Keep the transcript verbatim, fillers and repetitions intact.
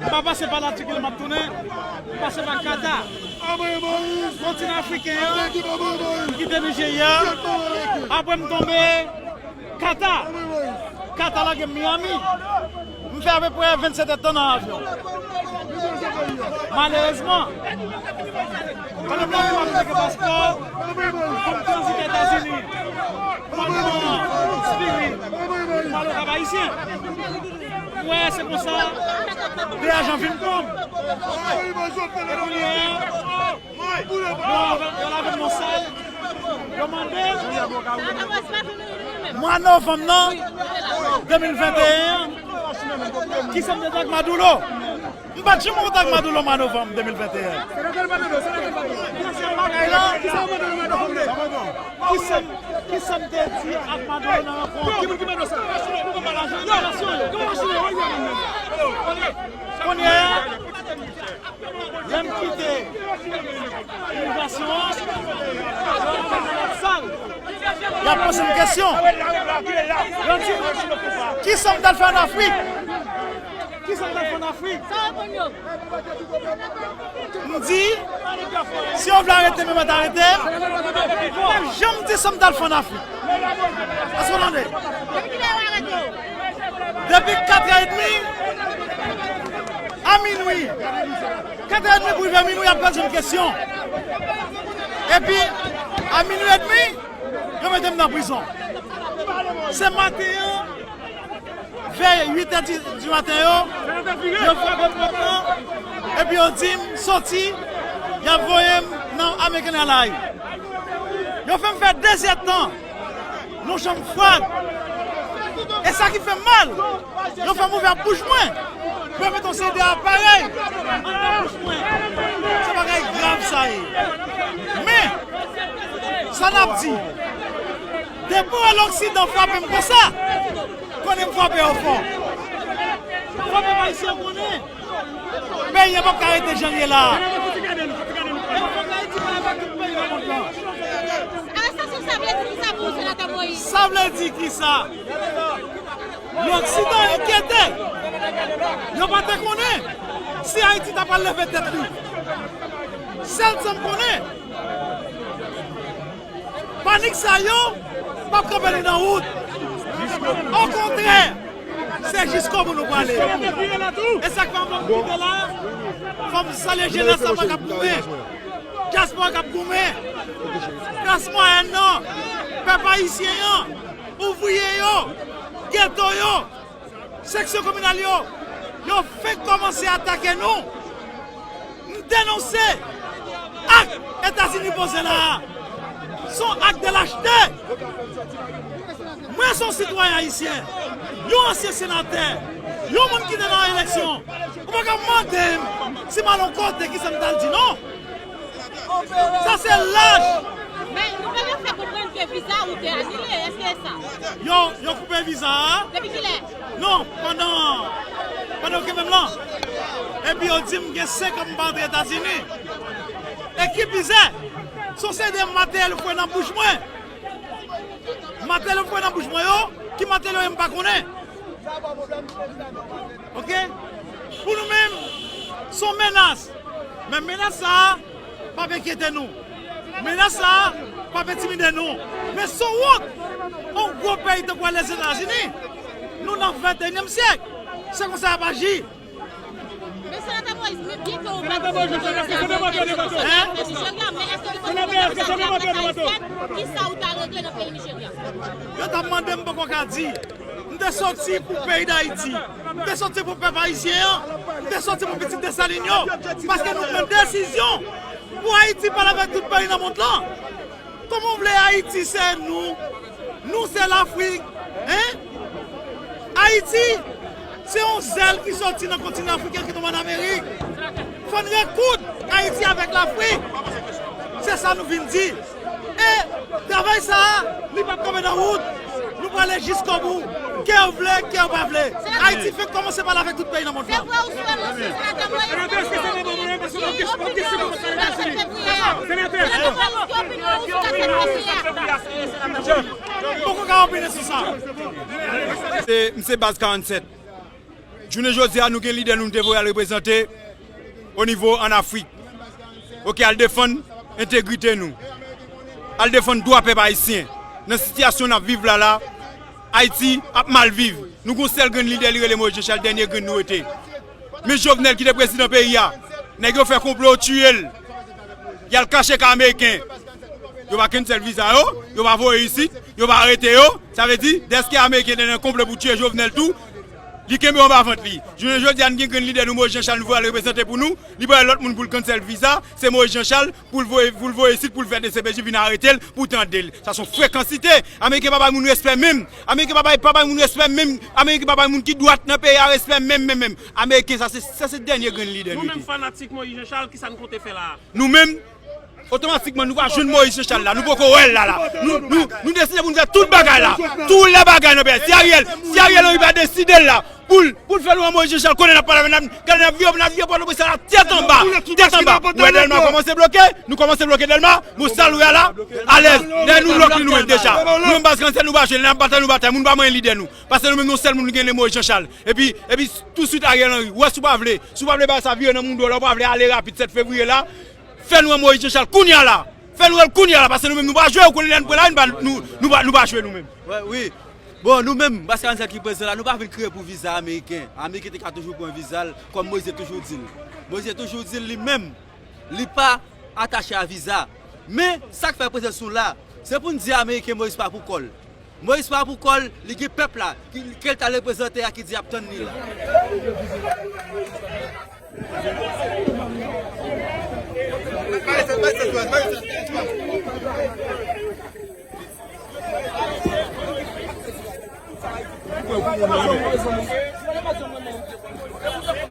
M pa pase pa Latiki, m ap tounen. M pase pa Kata. Kontinan afriken an, m kite Nijerya. Apre m tonbe Kata. Kata lage m Miami. M fè apeprè vennsenk èdtan nan avyon. Malerezman, pandan m ap cheke paspò pou m tranzite Etazini, m ap pran Spirit pou m ale Kap Ayisyen. M wè se konsa de ajan vin pran m. E kounye a, yo lave, yo lave m nan sal. Yo mande. Mwa novanm nan de mil venteyen an, kisa m te di ak Maduro? M pa t janm kontak Maduro mwa novanm de mil venteyen. Kisa m, kisa m te di ak Maduro nan rankont? Kounye a, lè m kite imigrasyon an, yo antre nan lòt sal. Y ap poze m kesyon. Yo di m, kisa m t al fè ann Afrik? Kisa m t al fè ann Afrik? M di, si yo vle arete m, yo mèt arete m. Yo pa janm di sa m t al fè ann Afrik. Èske w tande? Depi katrè edmi a minwi, katrè edmi pou rive minwi, y ap poze m kesyon. Epi, a minwi edmi, yo mete m nan prizon. Se maten an, vè uit è di, di maten yo, yo frape m pòt lan, epi yo di m soti, y ap voye m nan American Airlines. Yo fè m fè de zèdtan nan yon chanm fwad. E sa ki fè m mal, yo fè m ouvè bouch mwen pou yo mete yon seri de aparèy anndan bouch mwen. Se bagay grav sa ye. Men, sa n ap di, depi w wè Loksidan frape m konsa, konnen m frape yo fò. Fò pèp ayisyen konnen peyi an p ap ka rete jan l ye la a. Arestasyon sa vle di kisa pou ou, Senatè Moïse? Sa vle di kisa? Loksidan enkyete. Yo pa te konnen si Ayiti ta pral leve tèt li. Sèl sa m konnen, panik sa yo p ap kanpe nou nan wout. Okontrè, se jiskobou nou prale. E sa k fè anvan m kite la, fò m salye jenès la k ap goumen, dyaspora k ap goumen, klas mwayèn nan, pèp ayisyen an, ouvriye yo, geto yo, seksyon kominal yo, yo fenk kòmanse atake nou. M denonse ak Etazini poze la a. Se yon ak de lachte. Mwen se yon sitwayen ayisyen, yon ansyen senatè, yon moun ki te nan eleksyon. Ou pa ka mande m si m al yon kote kisa m t al di non. Sa se laj. Men nouvèl yo fè konprann ke viza ou te anile, èske e sa? Yo, yo koupe viza a. Depi kilè? Non, pandan, pandan yo kenbe m lan. Epi yo di m gen senk an m pa antre Etazini. E ki bizè, se yon seri de materyèl yo foure nan bouch mwen. Materyèl yo foure nan bouch mwen yo, ki materyèl yo ye m pa konnen. Oke? Pou nou menm, se yon menas. Men menas sa a p ap enkyete nou. Menas sa a p ap entimide nou. Men se yon wont. Yon gwo peyi tankou Lèzetazini, nou nan venteyinyèm syèk. Se konsa y ap aji. Men Senatè Moïse, men byen ke ou pa di nou ki se Nijerya, men èske nou konn ki sa ou ta regle nan peyi Nijerya? Yo t ap mande m, m poko ka di. M te soti pou peyi Dayiti. M te soti pou pèp ayisyen an. M te soti pou pitit Desalin yo. Paske nou pran desizyon pou Ayiti pale avèk tout peyi nan mond lan. Kòman w vle Ayiti se nou? Nou se Lafrik, en? Ayiti se yon zèl ki soti nan kontinan afriken ki tonbe ann Amerik. Fò n rekoud Ayiti avèk Lafrik. Se sa nou vin di. E travay sa a, li p ap kanpe nan wout. Nou prale jiskobou. Ke w vle, ke w pa vle. Ayiti fenk kòmanse pale avèk tout peyi nan mond lan. Se vre ou swe mwen sou Senatè Moïse. Senatè, èske se bon pou mwen? Paske w ap kesyon, w ap kesyon pou Senatè Sini. Senatè, ki opinyon ou sou sa k ap pase a? Poko ka opine sou sa. Se, m se baz karannsèt. Jounen jodi a, nou gen lidè nou, nou te voye al reprezante o nivo ann Afrik. Oke, al defann entegrite nou. Al defann dwa pèp ayisyen. Nan sitiyasyon n ap viv la la, Ayiti ap mal viv. Nou gon sèl grenn lidè, li rele Moïse Jean Charles, dènye grenn nou rete. Men Jovenel ki te prezidan peyi a, nèg yo fè konplo, yo tiye l. Y al kache kay ameriken. Yo pa cancel viza yo, yo pa voye isit, yo pa arete yo. Sa vle di, dèske ameriken te nan konplo pou tiye Jovenel tou, li kenbe anba vant li. Jounen jodi a, n gen grenn lidè nou, Moïse Jean Charles, nou voye al reprezante pou nou. Li pa lòt moun pou l cancel viza, se Moïse Jean Charles, pou l voye, pou l voye isit, pou l fè D C P J vin arete l, pou tande l. Sa se yon frekansite. Ameriken pa bay moun respè menm. Ameriken pa bay, pa bay moun respè menm. Ameriken pa bay moun ki dwat nan peyi a respè menm, menm, menm. Ameriken, sa se, sa se dènye grenn lidè nou. Nou menm fanatik Moïse Jean Charles, kisa n konte fè la a? Nou menm, otomatikman, nou va jwenn Moïse Jean Charles la. Nou poko wè l la, la. Nou, nou, nou deside pou nou fè tout bagay la. Tout lè bagay nan peyi. Si Ariel, si Ariel Henry pa deside l la, pou l, pou l fè nou an Moïse Jean Charles, konnen n ap pale avè n, n ap, gade n ap vire, n ap vire Pòtoprens la, tèt anba, tèt anba. Ou wè Dèlma kòmanse bloke, nou kòmanse bloke Dèlma, bon, sa l wè a la, alèz. Lè nou lòk li nou menm deja. Nou menm baz Grandans, nou pa jwe, lè n ap batay, nou batay, moun pa manyen lidè nou. Paske nou menm, nou sèl moun ki gen, le Moïse Jean Charles. Epi, epi, touswit Ariel Henry, wè si w pa vle, si w pa vle bagay sa vire nan mouda w la, w pa vle ale rapid sèt fevriye la, fè nou an Moïse Jean Charles kounye a la. Fè nou an l kounye a la, paske nou menm nou pa jwe, ou konnen lè n pran lari, nou pa, nou, nou pa, nou pa jwe nou menm. Wè, wi. Bon, nou menm, baz Grandans ki prezan la, nou pa vin kriye pou viza ameriken. Ameriken te ka toujou pran viza l, kòm Moïse toujou di l. Moïse toujou di l li menm, li pa atache a viza. Men, sa k fè prezans nou la, se pou n di ameriken Moïse pa pou kò l. Moïse pa pou kò l, li gen pèp la, ki, ke l t al reprezante a, ki di y ap tann li la.